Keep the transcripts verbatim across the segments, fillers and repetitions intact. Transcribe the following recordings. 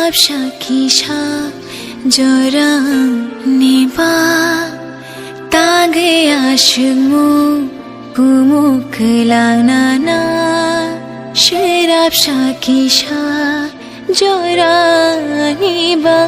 Sakisa jorani ba tangwi aswkmung kumuk kwlangnana swrap sakisa jorani ba.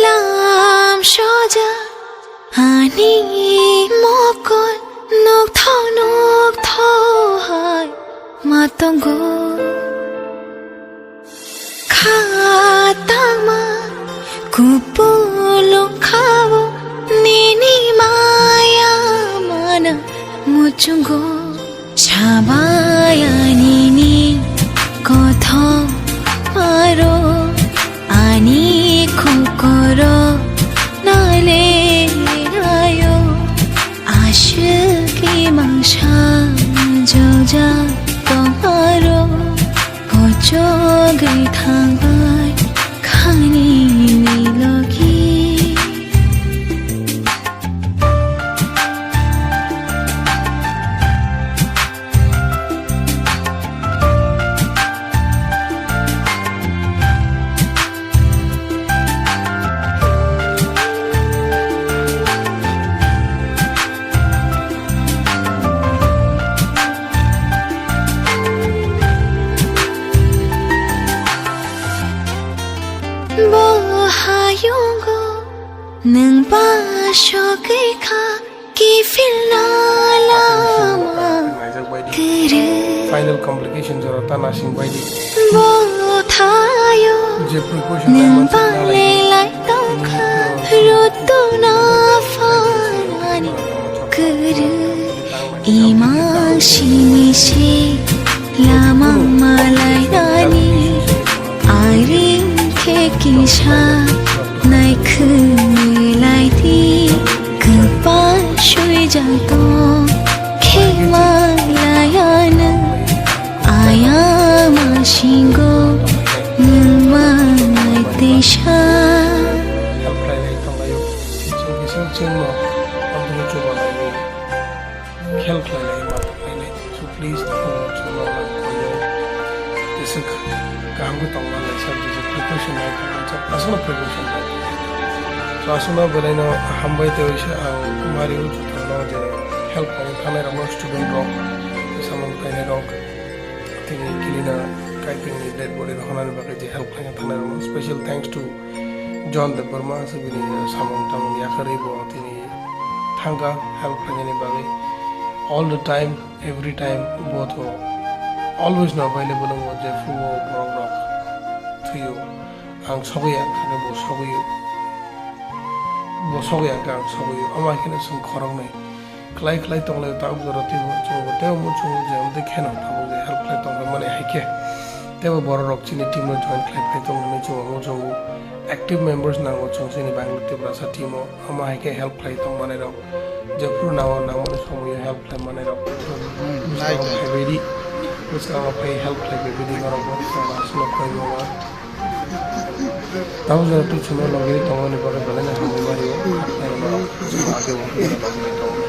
Lam soja ani mokol nokthok nokthok hai ma tongo. Kha tangma kupulung khao nini maya mana muchungo. Sabaya nini kothoma aro ani khukoro nale ayo. Aswk imang sa jojak tongmaro. Kochogwi thangbai khani ni logi. Bo hayungo nwng ba sogwi kha kiphilna lama kwrwi. Final complication jora ta nasing baidi. Bo thayo je precaution nwng lai mansa na lai balai lai tongkha rutuna phanani kwrwi. Imang simi se lama malai nani, airing khe kisa nai khwlai di, kwpa suijak tong khe malai ano, ayama singo nwng manai teisa. Help khlailai tonglaio, chwng kisa chwngno amtwino chubanai. Help khlailai ma khlailai. So please, thank you so much. Jesa kaham khe tongma lai sir, jesa precaution nai tongma sir, aswkno precaution nai. So aswkno belaino hambai tei oisa ang mari o jotono je help khlaina thangnai rokno, student rok, samung khlainai rok, tini kilina kaitingni dead body rok honani bagwi je help khlaina thangnai rokno special thanks to John Debbarma, aswk bini samung tamung yakarwi bo tini thangkha help khlainani bagwi. All the time, every time, bo to always no available wngo, jephuru o borok rok thwio. Ang sogwi ang kha khe bo sogwio. Bo sogwi ang kha ang sogwio. Ama kheno chwng khoroknwi khlai khlai tonglai tabuk jora teibo chwngbo teibo muchungo je amtwi kheno tabuk je help khlai tongmani hai khe. Teibo borok rok chini team no join khlai phai tongmani chwngbo muchungo. Active members nango chwng chini Bangla Tiprasa team o. Omo hai khe help khlai tong manai rok. Jephuru nango nangmani somoyo help khlai manai rok. Bwskango phaibaidi, bwskango phai help khlai phaibaidi norok bo chwng aswk no khlai mano. Tamo jora twi chwngno logi tongmani bagwi belai no hambai mari o. Khaklai rok age bo logi tongo.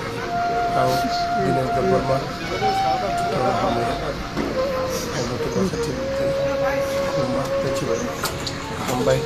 Ang Dinesh Debbarma, tamo hambai. Ang bo tei bwsa team tei khuluma tei chibai. Hambai.